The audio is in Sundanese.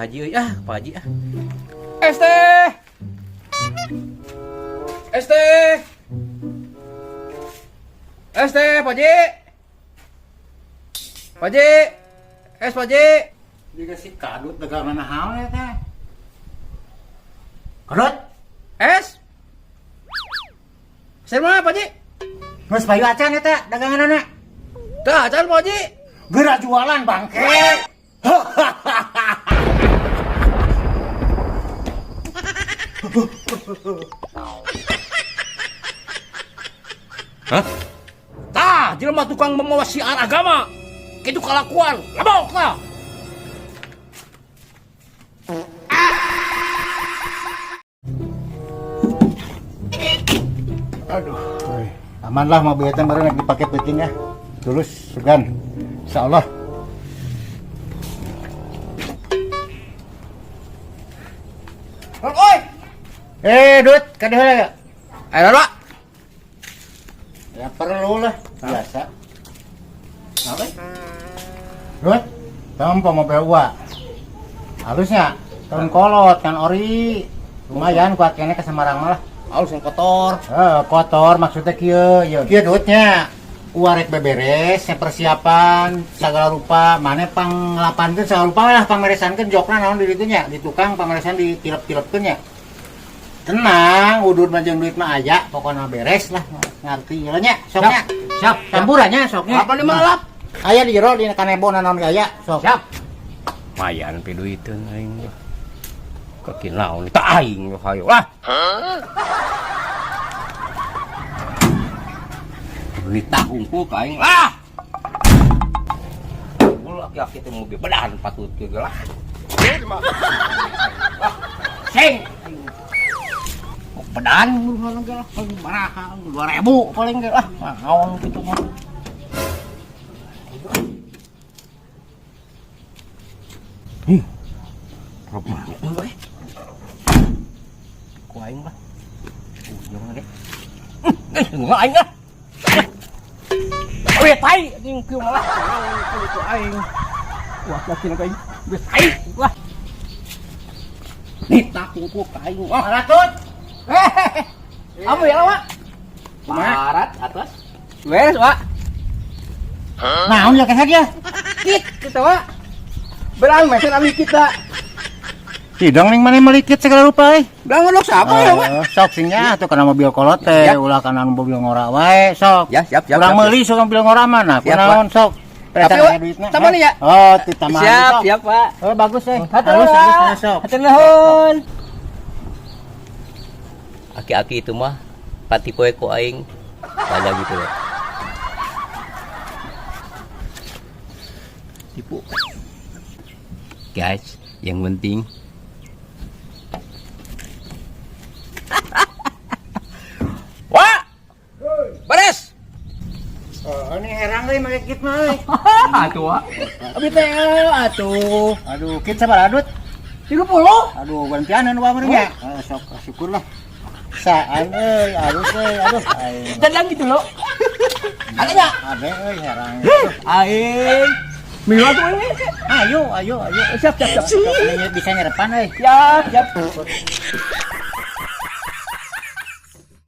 Pak Haji euy, ah, Pak Haji ah. ST. ST. ST, Pak Haji. Pak Haji. S Pak Haji. Juga si kadut dagangan naon ya teh. Kadut, S. Saya mana Pak Haji? Geus payu acan eta daganganana. Tah, acan Pak Haji. Geura jualan bangke. Hah? Tah, jelema tukang membawa syiar agama. Kitu kalakuan, labok lah. Aduh, euy. Aman lah mobil eta meureun rek dipake peuting ya. Tulus sugan. Insyaallah. Oi. Eh, Dut, ka dieu heula. Ayo, Pak. Ya perlu lah, biasa. Apa? Dut, tempo mobil gua. Halusnya tahun kolot kan ori. Lumayan kuat kene ke Semarang mah lah. Halus yang kotor. Eh, kotor maksudnya kieu, ya. Kieu duitnya. Uarek beberes, ya persiapan segala rupa, mana panglapankeun segala rupa lah pangmeresankeun jokna naon di ditu nya, di tukang pangmeresan ditilep-tilepkeun nya. Tenang, udud mah jeung duit mah aya, pokona beres lah, ngarti lah nya, sok nya. Siap. Campurannya sok nya. Apa di malap? Aya di jero di kanebo naon ge aya, sok. Siap. Mayan pe duiteun aing mah. Kaki naon tah aing hayo lah. Duit hungkul ka aing lah. Ulah aki-aki teh mobil bedahan patut ge lah. Ah, sing. Bedan ge lah paling marahan 2000 paling ge lah. Naon kitu mah. Ih. Rop mah euy. Ku aing lah. Ujung ge. Eh, enggak aing lah. Weh, tai anjing kieu malah naon kitu aing. Wah, laki ka aing. Weh, tai wah. Nita ku ka aing. Wah, Ratut. Apa ya, Wak? Barat atas. Beres, Wak. Naon ya kesak ya? Kit kita, Wak. Belang mesin abi kita. Sidang ning mana melikit segala rupa euy. Belang ngedok siapa ya, Wak? Sok singnya atuh kana mobil kolot teh, Ya. ulah kana mobil ngora wae, sok. Ya, siap, siap. Urang siap, meuli sok mobil ngora mah nah, Siap, kunaon sok. Tapi, Wak, sama nih ya? Oh, ditambahan Siap, sok. siap, Pak. Oh, bagus eh. Hatur Halus, nuhun, halus, Wak. halus, sok. Hatur nuhun. Aki-aki itu mah pati poe ku aing. Banyak gitu loh. Tipu. Guys, yang penting Wak. Beres. Oh, ini herang euy make kit mah euy. Atuh, Wak. Abi teh atuh. Aduh, kit sabaraha dut? 30. Aduh, gantianan wae meureun nya. Oh, sok syukurlah. Saan euy, halus euy, aduh. Aing. Dadang gitu loh. Ada nya? Ade euy herang. Aing. Mila tuh ini. Ayo, ayo, ayo. Siap, siap, siap. Sok, ini bisa nyerepan euy. Siap, siap.